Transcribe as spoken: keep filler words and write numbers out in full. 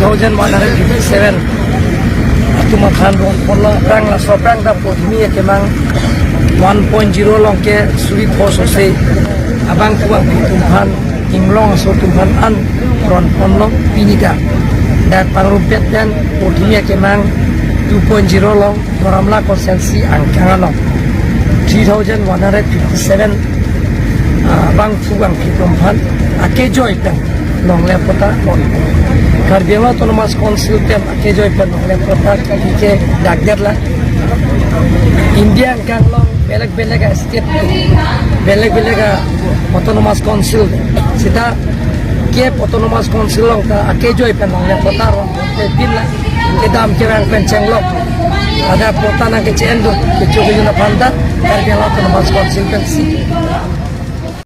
Thousand one hundred fifty-seven atum aphan ron ponlo. Aphrang laso aphrang ta Pothomi akemang one point zero along ke suri pho sose, abangphu abangphi atum aphan, inglong aso atum aphan an ron ponlo. Pini ta dak pangrumpet pen Pothomi akemang two point zero along Doramla constituency angkang along three thousand one hundred fifty-seven, ah, abangphu abangphi atum aphan akejoi pen longle patta ron. Karbi Anglong Autonomous Council pen akejoi pen longle patta ke dak det la. India angkang along belek belek a-state, belek belek a-autonomous council, seta Cape Autonomous Council along ta akejoi pen longle patta ron te pin la. Kedam kevang pen chenglok, ada patta nangkeche-en do kecho kejun aphan ta Karbi Anglong Autonomous Council pensi